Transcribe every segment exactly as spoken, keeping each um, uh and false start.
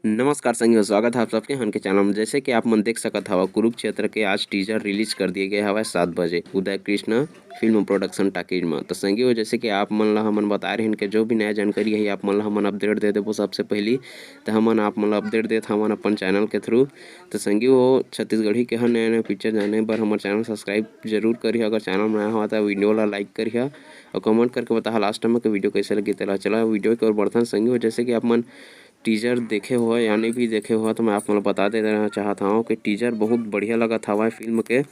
नमस्कार संगी हो, स्वागत है आप सबके हमन के चैनल में। जैसे कि आप मन देख सकत हवा, कुरुक्षेत्र के आज टीजर रिलीज कर दिए गए हवय सात बजे उदय कृष्ण फिल्म प्रोडक्शन टॉकीज में। तो संगी हो, जैसे कि आप मन ला हमन बताए रहन के जो भी नया जानकारी है आप मन ला हमन अपडेट दे देबो सबसे पहली। तो हमन आप मन ला अपडेट देत हमन अपन चैनल के थ्रू। तो संगी हो, छत्तीसगढ़ी के हर नया नया पिक्चर जाने बर हमर चैनल सब्सक्राइब जरूर करिहा। अगर चैनल में नया हवा तो वीडियो ला लाइक करिहा और कमेंट करके बताहा लास्ट में कि वीडियो कैसे लगी। तेला चला वीडियो की ओर बढ़थन संगी हो, जैसे कि आप मन टीजर देखे हो या नहीं भी देखे हो तो मैं आप मन ला बता दे देना चाहत हूँ कि टीजर बहुत बढ़िया लगत हवय फिल्म के।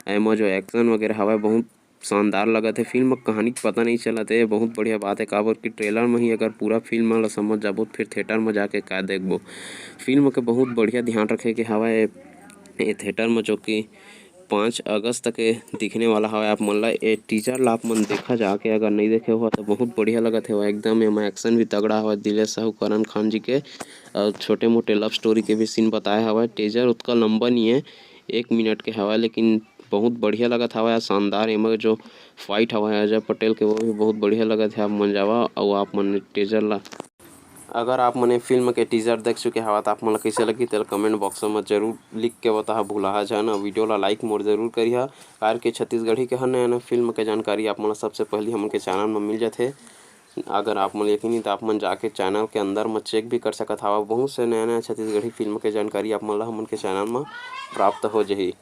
एमा जो एक्शन वगैरह हवय बहुत शानदार लगत है। फिल्म कहानी के पता नहीं चलत है, बहुत बढ़िया बात है, काबर कि ट्रेलर में ही अगर पूरा फिल्म ला समझ जाबो तो फिर थिएटर में जाके का देखबो। फिल्म के बहुत बढ़िया ध्यान रखे के हवय ये थिएटर में, जो कि पाँच अगस्त के दिखने वाला हवय। आप मन ला ये टीजर ला आप मन देखा जाके, अगर नहीं देखे हो तो बहुत बढ़िया लगत है एकदम। एमा एक्शन भी तगड़ा हवय दिलेश साहू करण खान जी के, और छोटे मोटे लव स्टोरी के भी सीन बताए हवय। टीजर उतना लंबा नहीं है, एक मिनट के हवय, लेकिन बहुत बढ़िया लगत हवय, शानदार। एमा जो फाइट हवय अजय पटेल के, वो भी बहुत बढ़िया लगत है। आप मन जावा अउ आप मन टीजर ला, अगर आप मन ये फिल्म के टीजर देख चुके हवा तो आप मन ला कैसे लगी तेला कमेंट बॉक्स में जरूर लिख के बताहा, भुलाहा झन। और वीडियो ला लाइक मोर जरूर करिहा, कार के छत्तीसगढ़ी के हर नया नया फिल्म के जानकारी आप मन ला सबसे पहली हमन के चैनल में मिल जाथे। अगर आप मन यकीन नहीं तो आप मन जाके चैनल के अंदर में चेक भी कर सकत हवा, बहुत से नया नया छत्तीसगढ़ी फिल्म के जानकारी आप मन ला हमन के चैनल में प्राप्त हो जाही।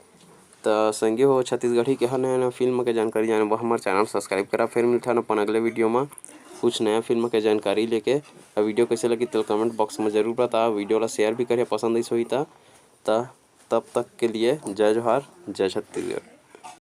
त संगी हो, छत्तीसगढ़ी के हर नया नया फिल्म के जानकारी जाने बर हमर चैनल सब्सक्राइब करा। फिर मिलथन अपन अगले वीडियो में कुछ नया फिल्म के जानकारी लेके। और वीडियो कैसे लगी तेल कमेंट बॉक्स में जरूर बता। वीडियो ला शेयर भी करिए पसंद आइस होही त। त तब तक के लिए जय जोहार, जय छत्तीसगढ़।